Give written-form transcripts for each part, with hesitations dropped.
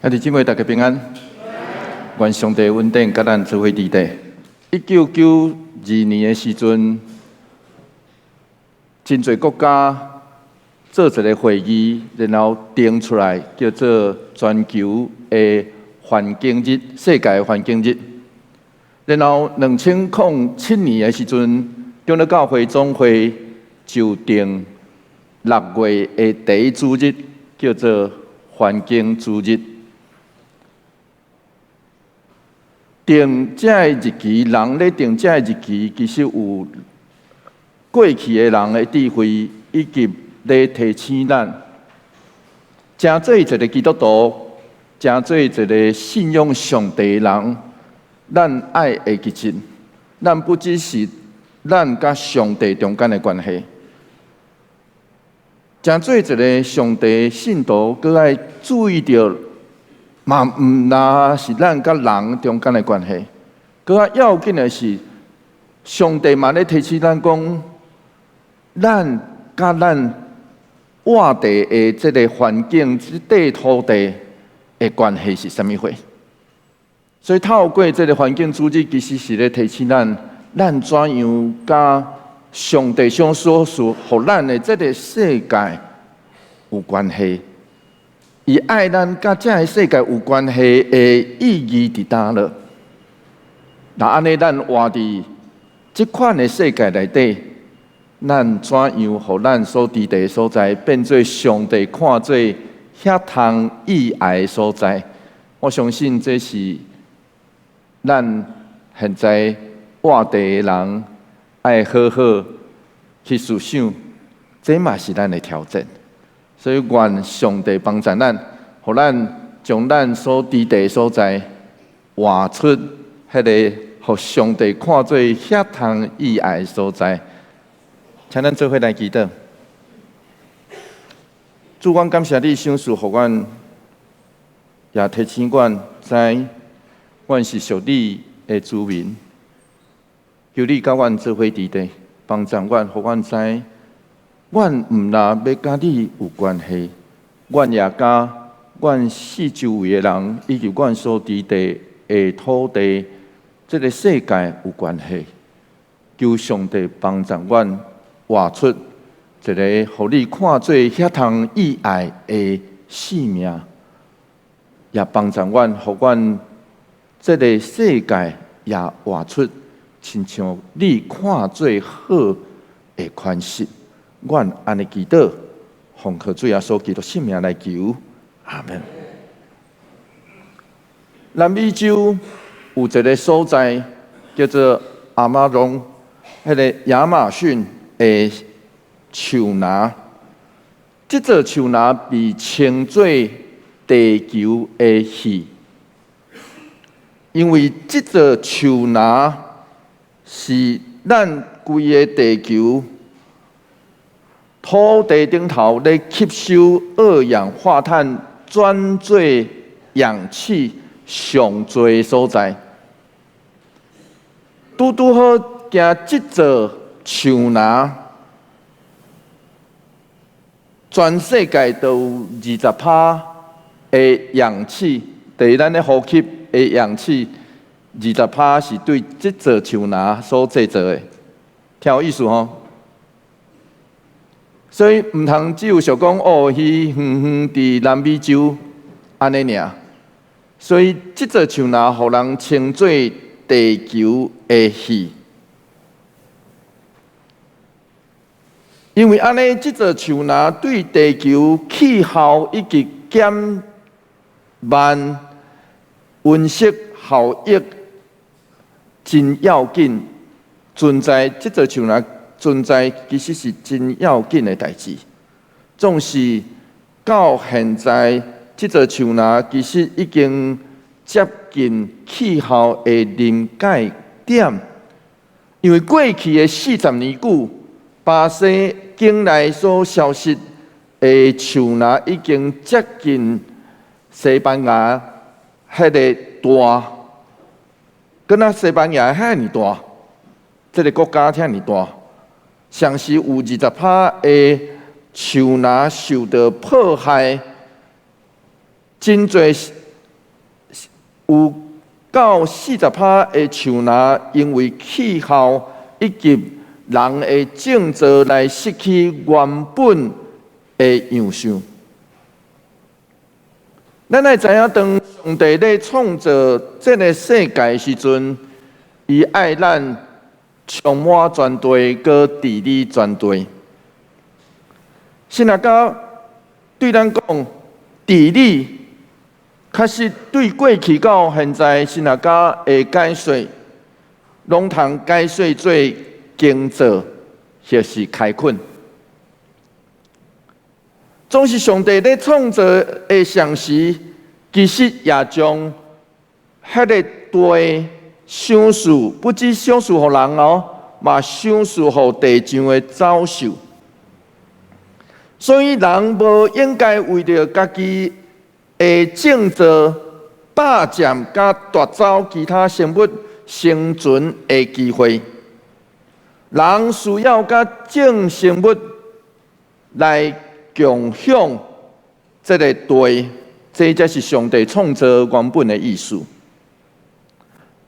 兄弟姊妹，大家平安。願上帝恩典佮咱做伙佇底。1992年的時陣，真濟國家做一个會議，然後定出來叫做全球的環境日、世界的環境日。然後2007年的時陣，長老教會總會就定6月的第一主日叫做環境主日。定這个日期，人咧定這個日期，其實有過去的人的智慧，以及咧提醒咱，成做一个基督徒，成做一个信仰上帝的人，咱愛會記得，咱不只是咱佮上帝中間的關係，成做一个上帝信徒，閣愛注意著。嘛毋若是咱佮人中間的關係，閣較要緊的是，上帝嘛咧提醒咱講，咱佮咱活佇的這个環境、這塊土地的關係是啥物貨？所以透過這个環境主日，其實是咧提醒咱，咱怎樣佮上帝所賜予咱的這个世界有關係。伊愛咱佮這个世界有關係的意義佇佗落？若按呢，咱活佇這款的世界內底，咱怎樣予咱所佇的所在變做上帝看做遐通意愛的所在？我相信這是咱現在活佇的人愛好好去思想，這嘛是咱的挑戰。所以，願上帝幫助咱，予咱將咱所佇的所在活出彼個予上帝看做遐通意愛的所在。請咱做伙來祈禱。主，阮感謝你賞賜予阮，也提醒阮知，阮是屬你的子民。求你佮阮做伙佇底，幫助阮，予阮知。阮毋若欲佮你有關係，阮也佮阮四周圍的人以及阮所佇地的土地，這个世界有關係。求上帝幫助阮活出一个予你看做遐通意愛的生命，也幫助阮，予阮這个世界也活出親像你看做好的款式。阮按呢祈禱，奉靠主耶穌基督聖名來求，阿門。南美洲有一个所在叫做亞馬遜，彼个亞馬遜的樹林。這座樹林被稱做地球的肺，因為這座樹林是咱規个地球土地頂頭咧吸收二氧化碳轉做氧氣上濟的所在。拄拄好行這座樹林，全世界都有20趴的氧氣，佇咱咧呼吸的氧氣，二十趴是對這座樹林所製造的，聽有意思吼？所以毋通只有想講哦，彼遠遠佇南美洲按呢爾。所以這座樹林予人稱做地球的肺，因為按呢，這座樹林對地球氣候以及減慢溫室效應真要緊，存在這座樹林存在其實是真要緊的代誌。總是到現在，這座樹林其實已經接近氣候的臨界點，因為過去的40年久，巴西境內所消失的樹林已經接近西班牙彼个大，敢若西班牙遐爾大，這个國家遐爾大。上時有20趴的樹林受到破壞，真濟有到40%的樹林因為氣候以及人的種造來失去原本的樣相。咱愛知影，當上帝咧創造這个世界時陣，伊愛咱充滿全地，閣治理全地。神學家對咱講，治理確實對過去到現在，神學家的解說，攏通解說做耕作或是開墾。總是上帝咧創造的同時，其實也將彼个地賞賜，不只賞賜予人哦，嘛賞賜予地上的走獸。所以人無應該為著家己的種造霸佔佮奪走其他生物生存的機會。人需要佮眾生物來共享這个地，這才是上帝創造原本的意思。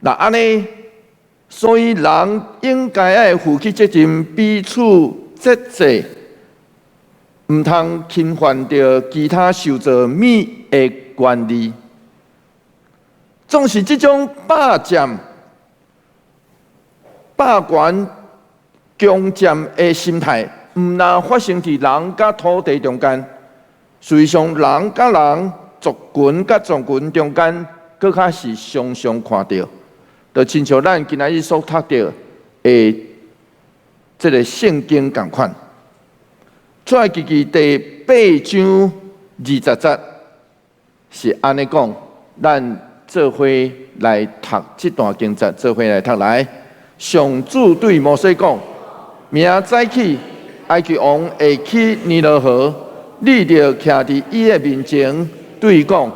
若按呢，所以人應該愛負起責任，彼此節制，毋通侵犯著其他受造物的權利。總是這種霸佔、霸權、強佔的心態，毋但發生佇人佮土地中間，事實上人佮人、族群佮族群中間，閣較是常常看著，就親像咱今仔日所讀著的這个聖經仝款。出埃及記第八章二十節是按呢講，咱做伙來讀這段經節，做伙來讀來。上主對摩西講：明仔早起，埃及王會去尼羅河，你著徛佇伊的面前，對伊講：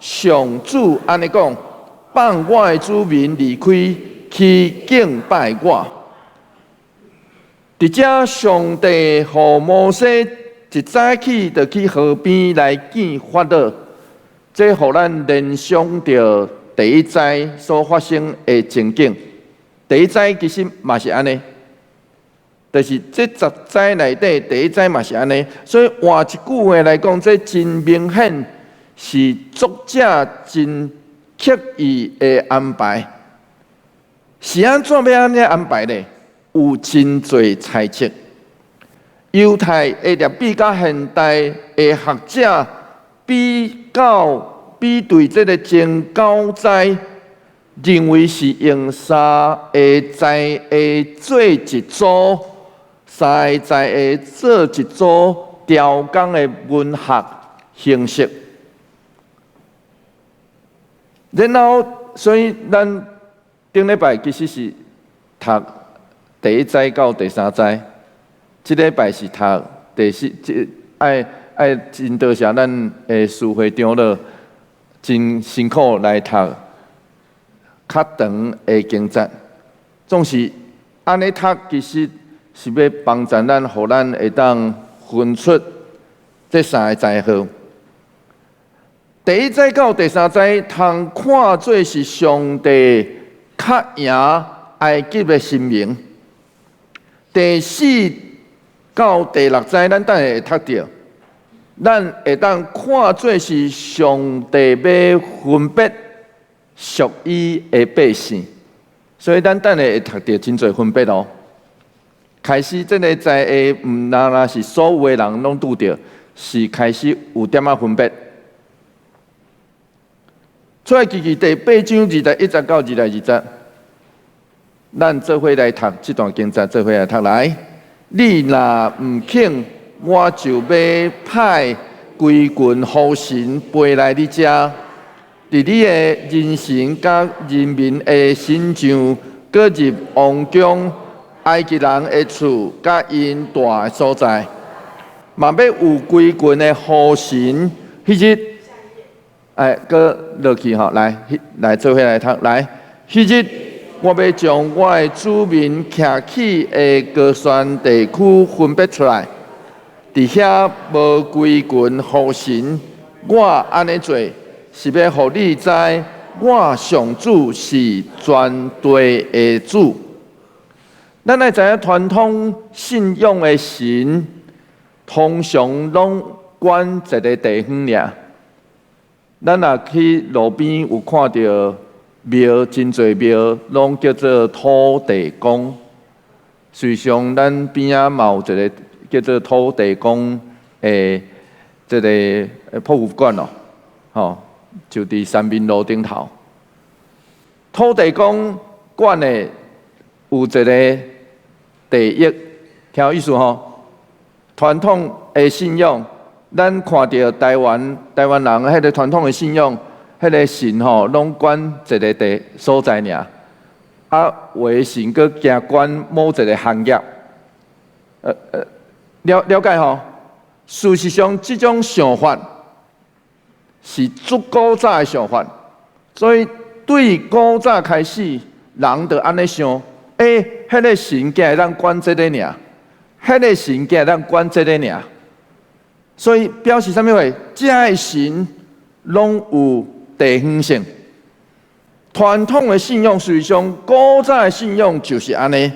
上主按呢講，放我的子民離開，去敬拜我。佇遮，上帝予摩西一早起就去河邊來見法老，這予咱聯想著第一災所發生的情景。第一災其實嘛是按呢，就是這十災內底第一災嘛是按呢。所以換一句話來講，這真明顯是作者真刻意的安排。是按怎欲按呢安排呢？有真濟猜測。猶太的拉比佮現代的學者比較比對這个前九災，認為是用三个災的做一組，三个災的做一組調工的文學形式。然後，所以咱頂禮拜其實是讀第一災到第三災，這禮拜是讀第四，這愛愛真多謝咱的司會長老真辛苦來讀較長的經節，總是按呢讀，其實是欲幫助咱，予咱會當分出這三个災禍。第一災到第三災，通看做是上帝較贏埃及的神明。第四到第六災，咱等下會讀著，咱會當看做是上帝欲分別屬伊的百姓，所以咱等下會讀著真濟分別哦。開始這个災禍，毋但若是所有的人攏拄著，是開始有點仔分別。出埃及記第八章21節到22節，咱做伙來讀這段經節，做伙來讀來。你若毋肯，我就欲派規群虎神飛來你遮，佇你的人神佮人民的身上，閣入王宮、埃及人的厝佮𪜶蹛的所在，嘛欲有規群的虎神，彼日，哎，閣落去吼，來，來做伙來讀來，彼日我欲將我的子民徛起的歌珊地區分別出來，佇遐無規群虎神，我按呢做，是欲予你知，我上主是全地的主。咱愛知影傳統信仰的神，通常攏管一个地方爾。咱若去路邊有看著廟，真濟廟攏叫做土地公。事實上，咱邊仔嘛有一个叫做土地公的這个博物館咯，吼，就佇三民路頂頭。土地公管的有一个地域，聽有意思吼？傳統的信仰，咱看著台灣人彼个傳統的信仰，彼个神吼，攏管一个地所在爾。啊，有的神閣加管某一个行業，了解吼？事實上，這種想法是足古早的想法，所以對古早開始，人就按呢想：欸，彼个神敢會當管這个爾，彼个神敢會當管這個爾。所以表示啥物話？這个神攏有地方性。傳統的信仰，事實上古早的信仰就是按呢。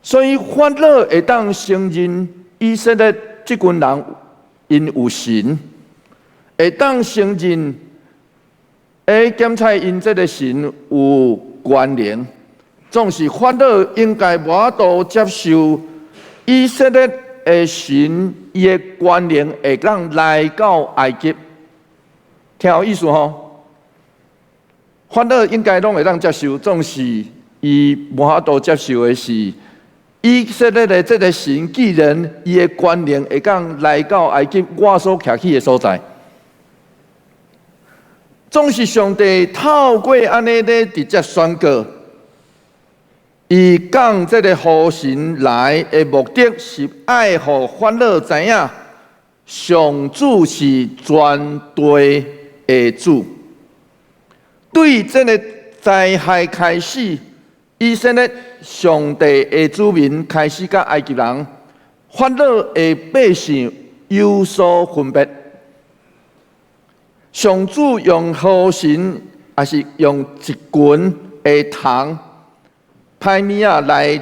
所以法老會當承認以色列這群人𪜶有神，會當承認，檢查𪜶這个神有權能，總是法老應該無法度接受以色列的神伊的權能會當來到埃及，聽有意思吼？法老應該攏會當接受，總是伊無法度接受的是以色列的這个神，既然伊的權能會當來到埃及，我所徛起的所在，總是上帝透過按呢咧直接宣告，伊降這个雨神來的目的是愛予法老知影，上主是全地的主。對這个災害開始，以色列上帝的子民開始佮埃及人、法老的百姓有所分別。上主用雨神，抑是用一群的蟲、歹物仔來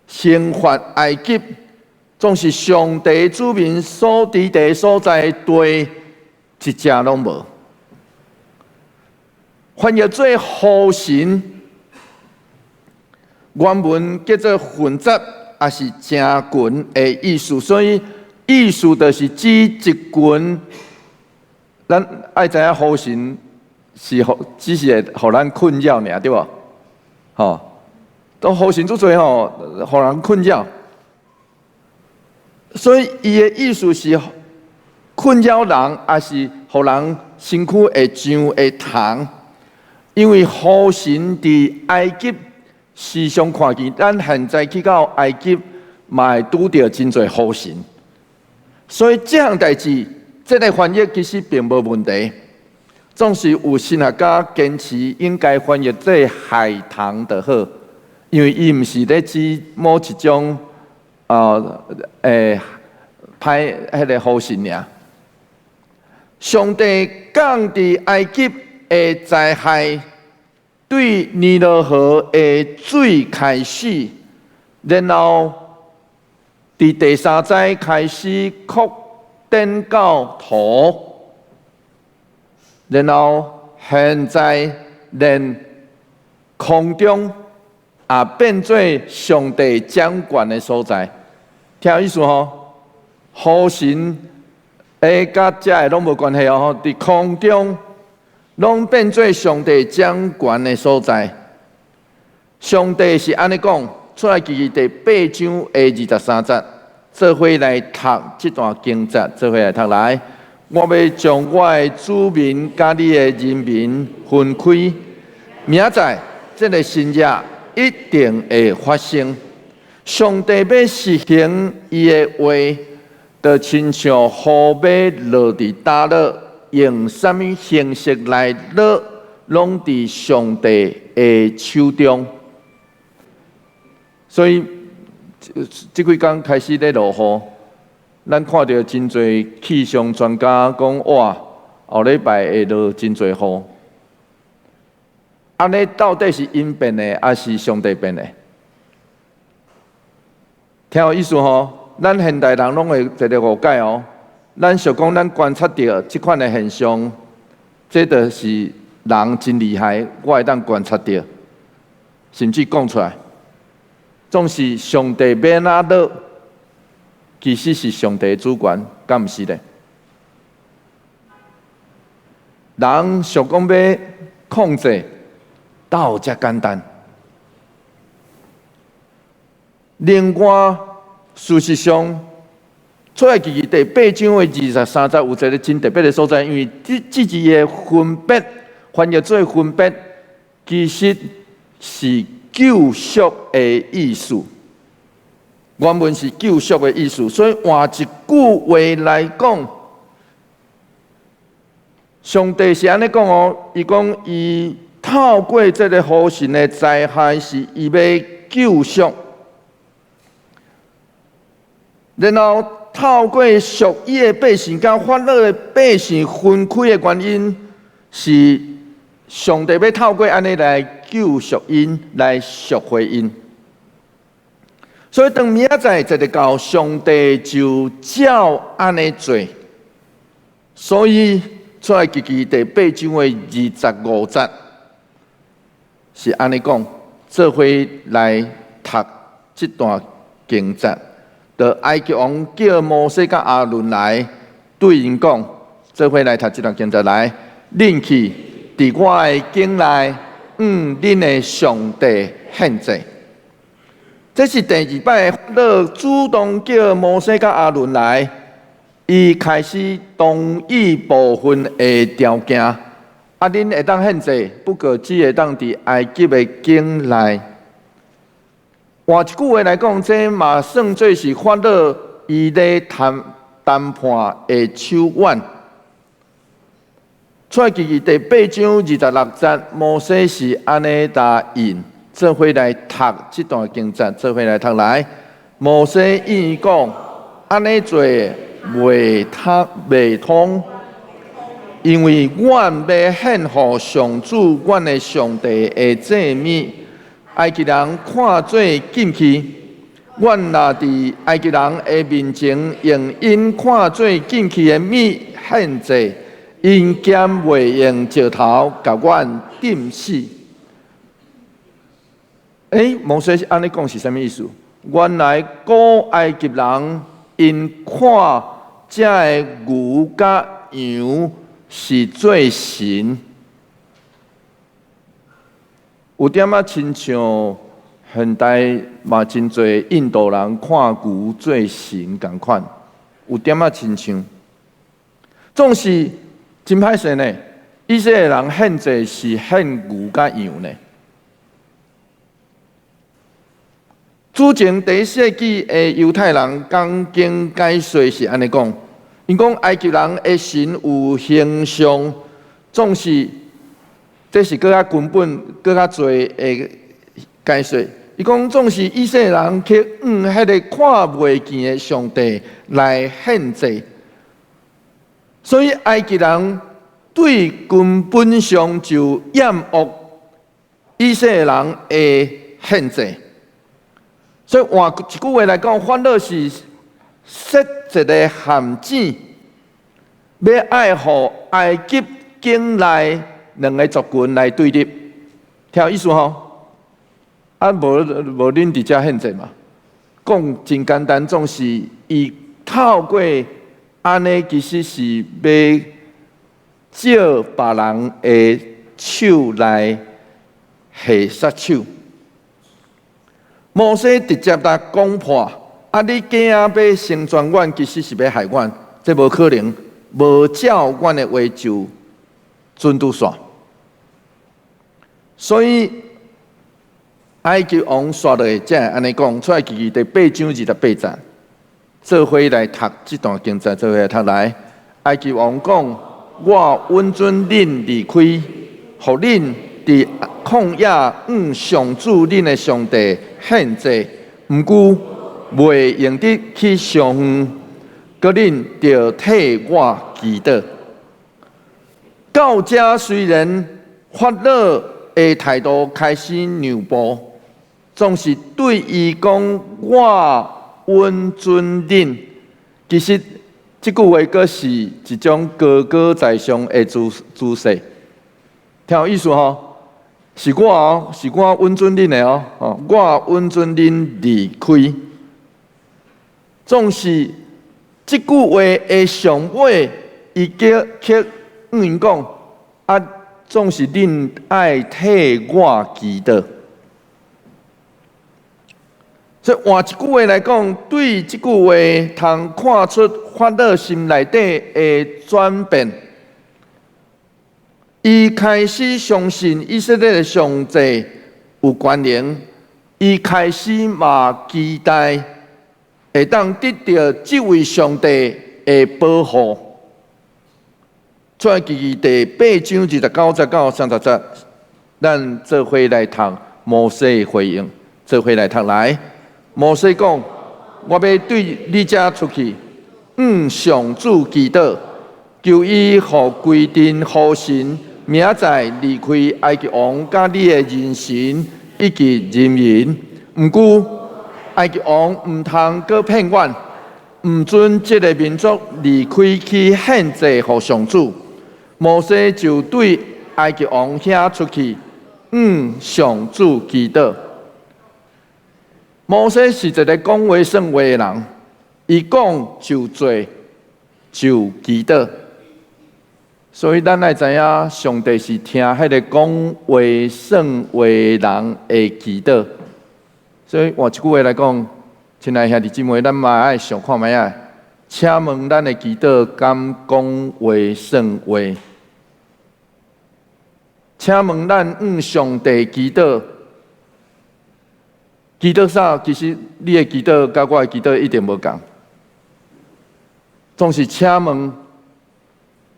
懲罰埃及，總是上帝子民所佇的所在地，一隻攏無。翻譯做雨神，原文叫做混雜，抑是成群的意思，所以意思就是指一群。咱愛知影雨神是予，只是會予咱困擾爾，對無？吼，都雨神足濟吼，予人困擾。所以伊的意思是困擾人，抑是予人身軀會長會蟲。因為雨神佇埃及時常看見，咱現在去到埃及，嘛會拄著真濟雨神。所以這項代誌，這个翻譯其實並無問題。總是有神學家堅持應該翻譯做海棠就好，因為伊毋是咧指某一種歹彼个雨神爾。上帝降佇埃及的災害，對尼羅河的水開始，然後佇第三災開始擴展到土，然後現在連空中也變做上帝掌權的所在。聽有意思吼？雨神佮這个攏無關係哦，佇空中攏變做上帝掌權的所在。上帝是按呢講，出埃及記第八章的23節，做伙來讀這段經節，做伙來讀來。我欲將我的子民佮你的人民分開，明仔載這个神蹟一定會發生。上帝欲實行伊的話，就親像雨欲落佇佗落，用啥物形式來落，攏佇上帝的手中。所以，這幾工開始咧落雨，咱看著真濟氣象專家講，哇，後禮拜會落真濟雨。按呢到底是𪜶變的，抑是上帝變的？聽有意思吼？咱現代人攏會一个誤解哦。咱想講，咱觀察著這款的現象，這就是人真厲害，我會當觀察著，甚至講出來，總是上帝欲按怎落，其實是上帝的主權，敢毋是咧？人想講欲控制，佗有遮簡單？另外，事實上，出埃及記第八章的23節有一个真特別的所在，因為這字的分別，翻譯做分別，其實是救贖的意思。原文是救贖的意思，所以換一句話來講，上帝是按呢講哦，伊講伊透過這个火神的災害，是伊欲救贖。然後透過屬伊的百姓佮法老的百姓分開的原因，是上帝欲透過按呢來救贖𪜶，來贖回𪜶。所以當明仔載一直到上帝就照按呢做，所以出埃及記第八章的25節是按呢講，做伙來讀這段經節。就埃及王叫摩西佮亞倫來，對𪜶講：做伙來讀這段經節來，恁去佇我的境內，向恁的上帝獻祭。這是第二擺，法老主動叫摩西佮亞倫來，伊開始同意部分的條件。啊，恁會當獻祭，不過只會當佇埃及的境內。換一句話來講，這嘛算做是法老伊咧談談判的手腕。出埃及記第八章26節，摩西是按呢答應，做伙來讀這段經節，做伙來讀來。摩西應伊講，按呢做袂通袂通，因為阮欲獻予上主，阮的上帝的祭物。埃及人看做禁忌，阮若佇埃及人的面前用𪜶看做禁忌的物獻祭，𪜶敢袂用石頭共阮釘死。欸，摩西按呢講是啥物意思？原來古埃及人𪜶看這个牛佮羊是做神。有點仔親像現代嘛，真濟印度人看牛做神仝款，有點仔親像。總是真歹勢呢，以色列人獻祭是獻牛佮羊呢。主前第一世紀的猶太人講經解說是按呢講，𪜶講埃及人的神有形象，總是。這是閣較根本、閣較濟的解說。伊講總是以色列人去向彼个看袂見的上帝來獻祭，所以埃及人對根本上就厭惡以色列人的獻祭。所以換一句話來講，法老是設一个陷阱，欲愛予埃及境內兩个族群來對立，聽有意思吼？啊，無無恁佇遮獻祭嘛？講真簡單，總是伊透過按呢，其實是欲借別人的手來下殺手。摩西直接共講破，啊！你假仔欲成全阮，其實是欲害阮，這無可能，無照阮的話就準拄煞。所以埃及王煞落來才會按呢講，出埃及記第八章28節，做伙來讀這段經節，做伙來讀來。埃及王講：我允准恁離開，予恁佇曠野向上主恁的上帝獻祭，毋過袂用得去傷遠，閣恁著替我祈禱。到這雖然法老的的態度開始讓步，總是對伊講我允准恁。其實這句話閣是一種高高在上的姿勢，聽有意思吼？是我哦，是我允准恁的哦，我允准恁離開。總是這句話的上尾，伊叫去向𪜶講啊，總是恁愛替我祈禱。所以換一句話來講，對這句話通看出法老心內底的轉變。伊開始相信以色列的上帝有權能，伊開始嘛期待會當得著這位上帝的保護。出埃及記第八章29節到30節，咱做伙來讀摩西的回應，做伙來讀來。摩西講：我欲對你遮出去，向上主祈禱，求伊予規陣雨神明仔載離開埃及王佮你的人神以及人民。毋過埃及王毋通閣騙阮，毋准這个民族離開去獻祭予上主。摩西就對埃及王遐出去，向上主祈禱。摩西是一个講話算話的人，伊講就做，就祈禱。所以咱愛知影，上帝是聽彼个講話算話人的祈禱。所以換一句話來講，親愛兄弟姊妹，咱嘛愛想看覓仔。請問咱的祈禱敢講話算話？請問咱向上帝祈禱，祈禱啥？其實你的祈禱佮我的祈禱一定無仝。總是請問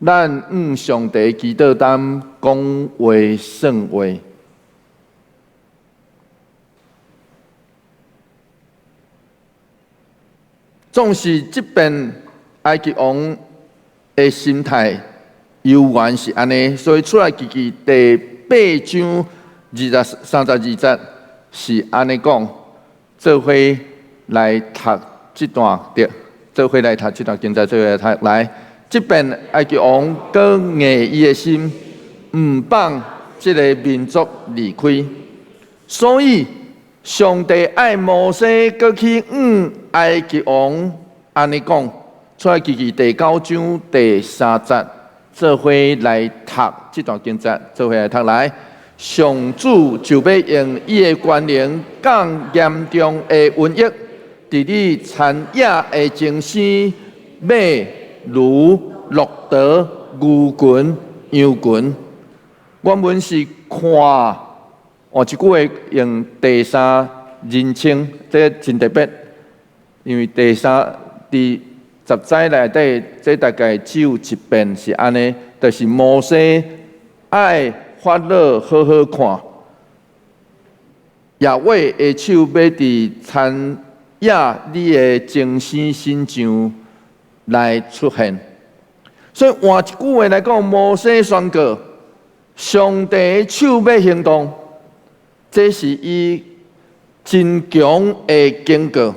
咱向上帝祈禱，敢講話算話？總是這邊埃及王的心態猶原是按呢，所以出埃及記第八章32節是按呢講，做伙來讀這段對，做伙來讀這段經節，做伙來讀來。這邊埃及王閣硬伊的心，毋放這个民族離開，所以上帝愛摩西閣去向埃及王按呢講，出埃及記第九章第三節，做伙來讀這段經節，做伙來讀來。上主就欲用伊的權能降嚴重的瘟疫，佇你田野的精牲、馬、驢、駱駝、牛群、羊群。原文是看，換一句話用第三人稱，這真特別，因為第三佇十災內底，這大概只有一遍是按呢，就是摩西愛法老好好看，耶和華的手欲佇田野你的精牲身上來出現。所以換一句話來講，摩西宣告上帝的手欲行動，這是伊真強的警告。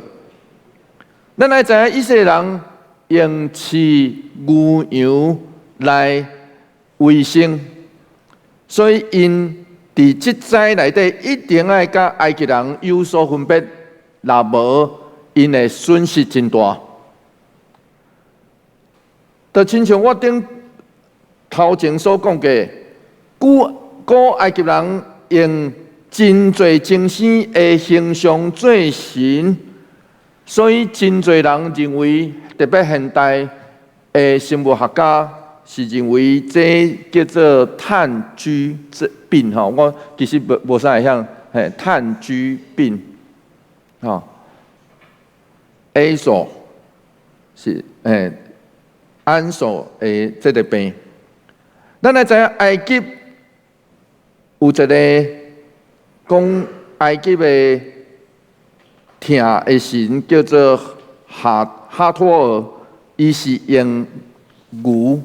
咱愛知影以色列人用飼牛羊來維生，所以𪜶佇這災內底一定愛佮埃及人有所分別，若無𪜶會損失真大。就親像我頂頭前所講過，古埃及人用真濟精牲的形象做神，所以真濟人認為，特別現代的生物學家是認為這叫做炭疽病吼。我其實無啥會曉嘿，炭疽病吼，A 索是嘿。安索的這个病，咱來知影埃及有一个講埃及的疼的神叫做哈托爾，伊是用牛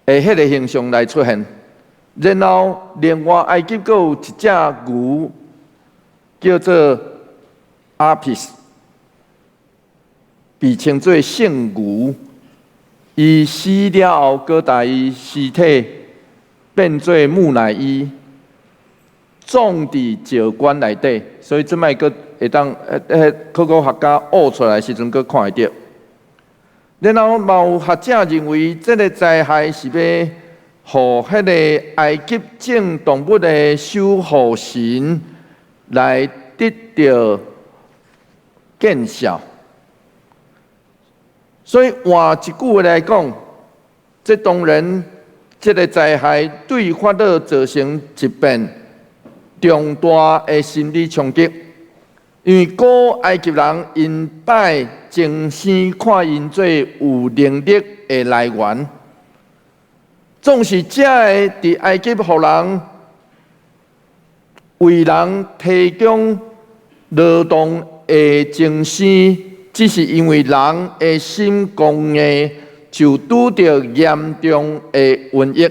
的彼个形象來出現，然後另外埃及閣有一隻牛叫做阿皮斯，被稱做聖牛。伊死了後，閣共伊屍體變做木乃伊，葬佇石棺內底。所以這擺閣會當，彼考古學家挖出來時陣，閣看會著。然後嘛有學者認為，這个災害是欲予彼个埃及眾動物的守護神來得著見笑。所以換一句話來講，這當然這个災害對法老造成一遍重大的心理衝擊，因為古埃及人𪜶拜精神看𪜶做有能力的來源，總是這个佇埃及予人為人提供勞動的精神，只是因為人的心剛硬，就拄著嚴重的瘟疫。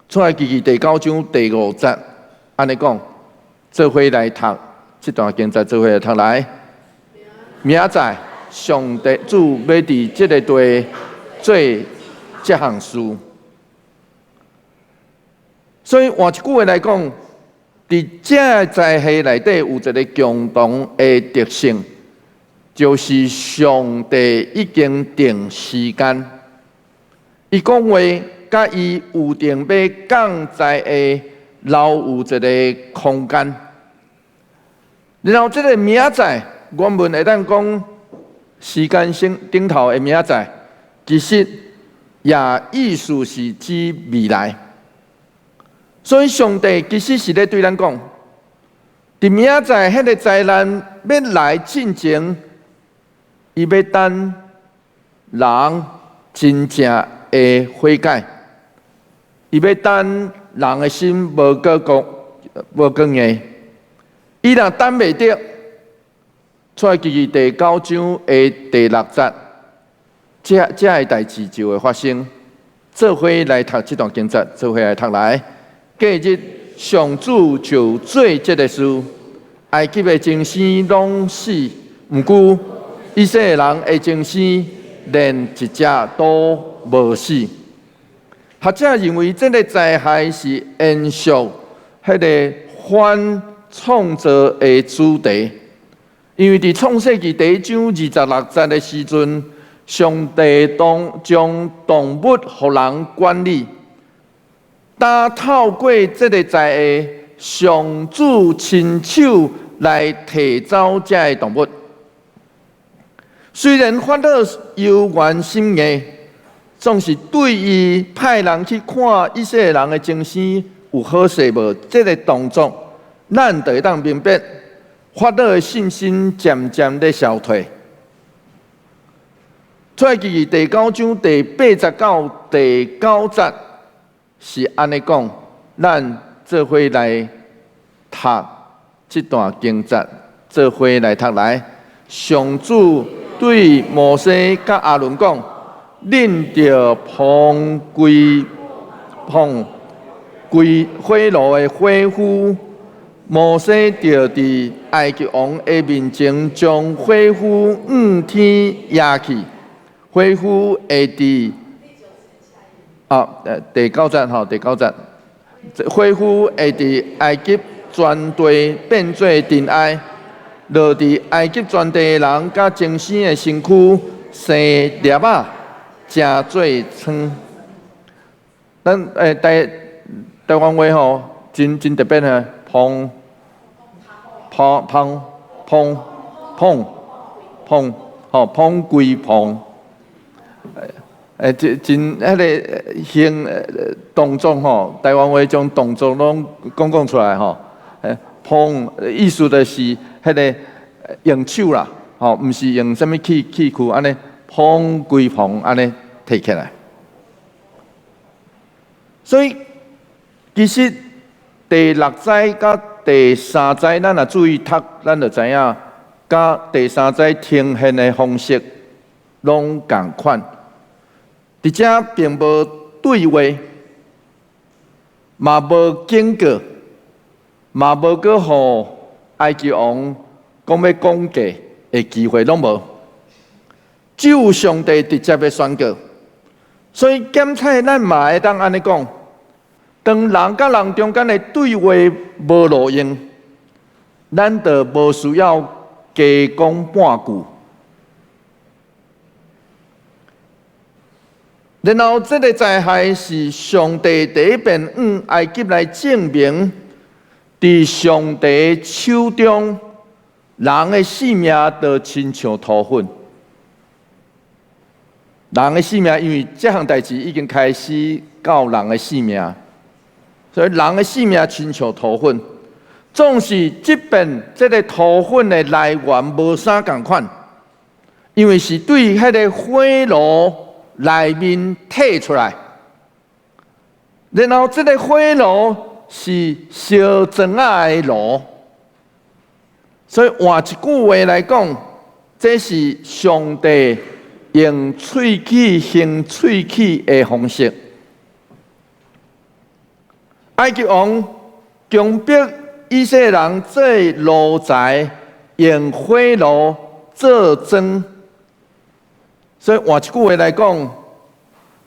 出埃及記第九章第五節，按呢講，做伙來讀這段經節，做伙來讀來。明仔載，上帝主欲佇這个地做這項事。所以換一句話來講，佇這个災害內底有一个共同的特性，就是上帝已經定時間，伊講話佮伊預定欲降災的留有一个空間。然後這个明仔載，原文會當講時間線頂頭的明仔載，其實也意思是指未來。所以上帝其實是咧對咱講，佇明仔載彼个災難欲來進前，伊欲等人真正的悔改，伊欲等人的心無閣剛無閣硬，伊若等袂著，出埃及記第九章的第六節，這這个代誌就會發生。做伙來讀這段經節，做伙來讀來。隔日，上主就做這个事，埃及的精生攏死，毋過以色列人的精生連一隻都無死。學者認為，這个災害是延續彼个反創造的主題，因為佇創世記第一章26節的時陣，上帝當將動物予人管理，但透過這个災害，上主親手來提走這个動物。雖然法老猶原心硬，總是對伊派人去看以色列人的精生有好勢無？這个動作，咱就會當明白，法老的信心漸漸咧消退。出埃及記第九章第八節到第九節是按呢講，咱做伙來讀這段經節，做伙來讀來。上主對摩西佮亞倫講：恁著捧歸捧歸火爐的火斧。摩西就佇埃及王的面前將火斧向天舉起，火斧會佇啊，第九節吼，第九節，火斧會佇埃及全地變做塵埃，落佇埃及全地的人佮精生的身軀生粒仔，成做瘡。咱台台灣話吼，真真特別呢，碰碰碰碰碰碰，吼碰歸碰。這真彼个形動作吼，台灣話將動作攏講講出來吼。碰意思就是彼个用手啦，吼，毋是用啥物器器具按呢碰歸碰按呢提起來。所以其實第六災佮第三災，咱若注意讀，咱就知影，佮第三災呈現的方式攏仝款。佇遮並無對話，嘛無警告，嘛無閣予埃及王講欲講價的機會攏無，只有上帝直接的宣告。所以檢採咱嘛會當按呢講，當人佮人中間的對話無路用，咱就無需要加講半句。然後，這个災害是上帝第一遍向埃及來證明，佇上帝手中，人的性命就親像塗粉。人的性命，因為這項代誌已經開始到人的性命，所以人的性命親像塗粉。總是這遍這个塗粉的來源無啥仝款，因為是對彼个火爐內面提出來，然後這个火爐是燒磚仔的爐，所以換一句話來講，這是上帝用喙齒行喙齒的方式。埃及王強迫以色列人做奴才，用火爐做磚。所以換一句話來講，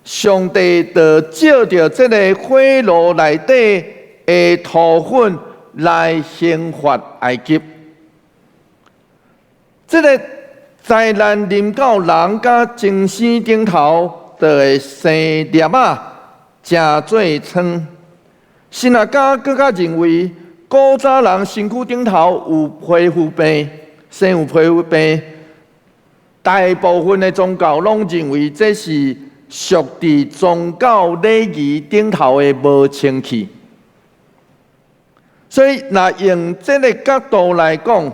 上帝就藉著這个火爐內底的塗粉來刑罰埃及。這个災難臨到人佮精生頂頭，就會生粒仔，成做瘡。神學家閣較認為，古早人身軀頂頭有皮膚病，生有皮膚病。大部分的宗教攏認為這是屬佇宗教禮儀頂頭的無清氣，所以若用這个角度來講，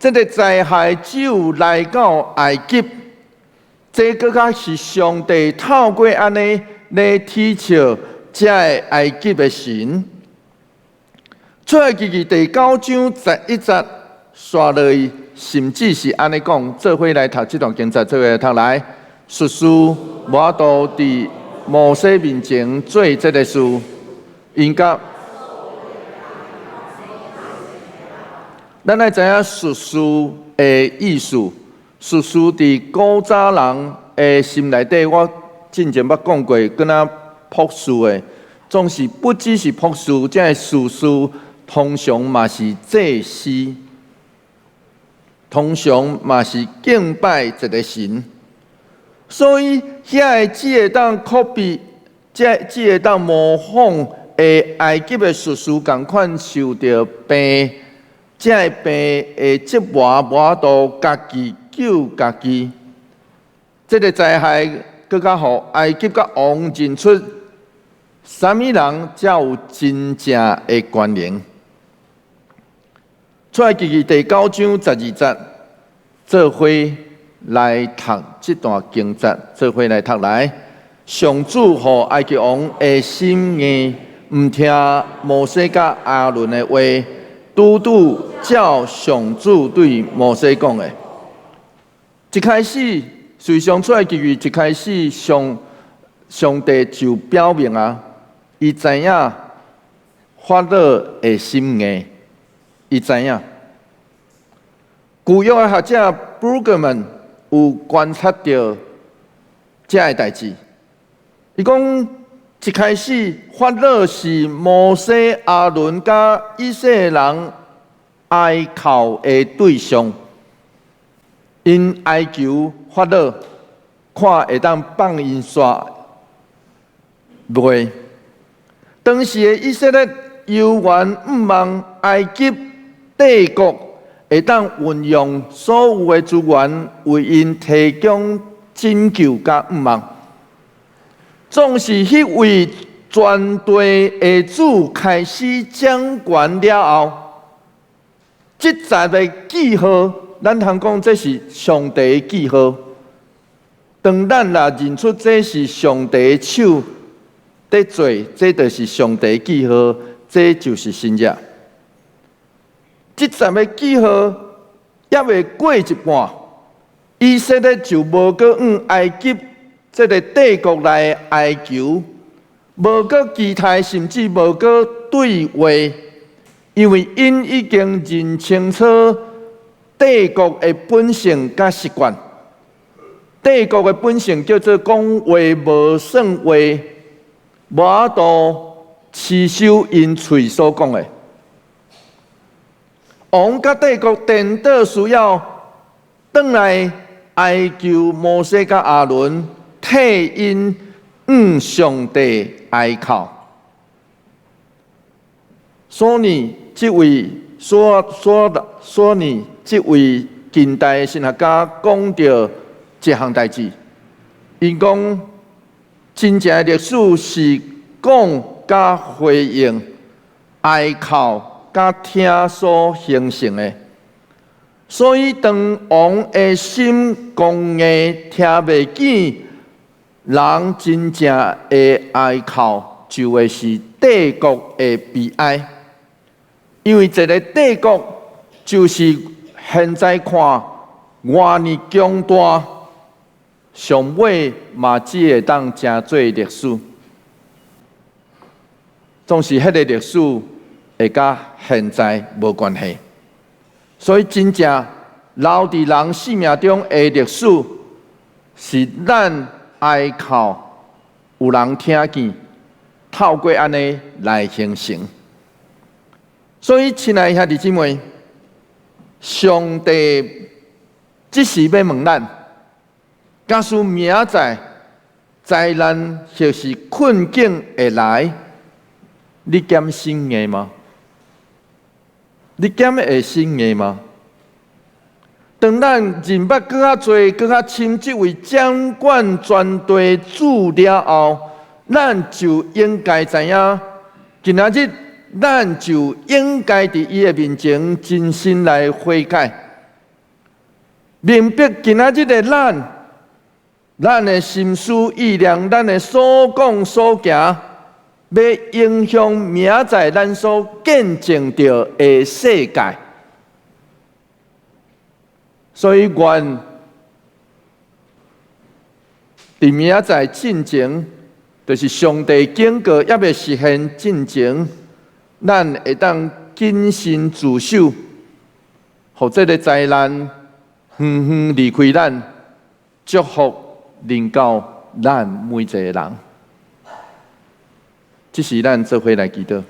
這个災害只有來到埃及，這閣較是上帝透過按呢來體恤這个埃及的神。出埃及記第九章十一節，紲落去。甚至是按呢講，做伙來讀這段經節，做伙來讀來。術士無法度佇摩西面前做這个事，𪜶佮咱愛知影術士的意思。術士佇古早人的心內底，我進前捌講過，敢若卜士的，總是不只是卜士，這个術士通常嘛是祭司。通常嘛是敬拜一个神，所以遐个只會當 copy，這只會當模仿的埃及的術士仝款受著病，這个病的折磨無法度家己救家己。這个災害閣較予埃及佮王認出，啥物人才有真正的權能。出埃及記第九章十二節，做伙來讀這段經節，做伙來讀來。上主予埃及王的心硬，毋聽摩西佮亞倫的話，拄拄照上主對摩西講的。一開始，隨上出埃及記一開始，上上帝就表明啊，伊知影法老的心硬。伊知影，舊約的學者 Brueggemann 有觀察著這个代誌。伊講一開始法老是摩西、亞倫佮以色列人哀哭的對象，𪜶哀求法老，看會當放𪜶煞袂。當時的以色列猶原向望埃及帝國會當運用所有的資源為𪜶提供拯救佮向望。總是彼位全地的主開始掌權了後，這十个記號，咱通講這是上帝的記號。當咱若認出這是上帝的手佇做，這就是上帝的記號，這就是新約。這十个記號猶未過一半，以色列就無閣向埃及這个帝國來哀求，無閣期待，甚至無閣對話，因為𪜶已經認清楚帝國的本性佮習慣。帝國的本性叫做講話無算話，無法度持守𪜶喙所講的。王佮帝國顛倒需要轉來哀求摩西佮亞倫，替𪜶向上帝哀哭。所以這位所所所以這位近代的神學家講著一項代誌，伊講真正的歷史是講佮回應、哀哭佮聽所形成的。所以當王的心剛硬，聽袂見人真正的哀哭，就會是帝國的悲哀。因為一個帝國就是現在看偌爾強大，上尾嘛只會當成做歷史。總是彼個歷史會佮現在無關係，所以真正留佇人生命中的歷史，是咱哀哭有人聽見，透過按呢來形成。所以，親愛兄弟姊妹，上帝這時欲問咱，假使明仔載災難或是困境會來，你敢心硬嗎？你敢會心硬嗎？當咱認捌閣較濟、閣較深這位掌管全地主了後，咱就應該知影，今仔日咱就應該佇伊的面前真心來悔改，明白今仔日的咱，咱的心思意念，咱的所講所行，欲影響明仔載咱所見證著的世界。所以，願佇明仔載進前，就是上帝警告猶未實現進前，咱會當謹慎自守，予這个災難遠遠離開咱，祝福臨到咱每一個人。這時咱做伙來祈禱。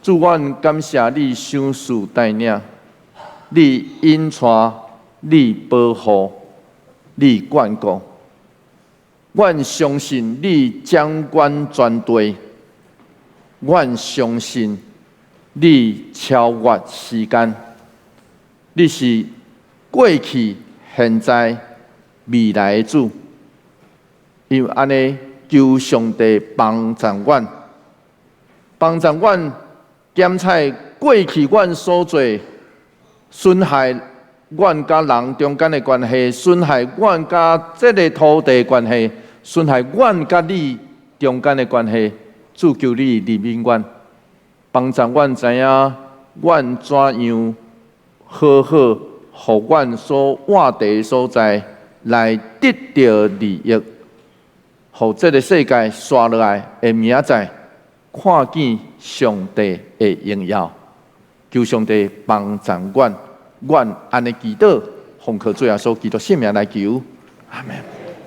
主，阮感謝你賞賜帶領，你引帶，你保護，你眷顧。阮相信你掌管全地，阮相信你超越時間，你是過去、現在、未來的主。因為按呢，求上帝幫助阮，幫助阮檢採過去阮所做損害阮佮人中間的關係，損害阮佮這个土地的關係，損害阮佮你中間的關係。主，求你憐憫阮，幫助阮知影阮怎樣好好，予阮所活佇的所在來得著利益，予這个世界紲落來的明仔載看見上帝的榮耀。求上帝幫助阮，阮按呢祈禱，奉靠主耶穌基督聖名來求，阿門。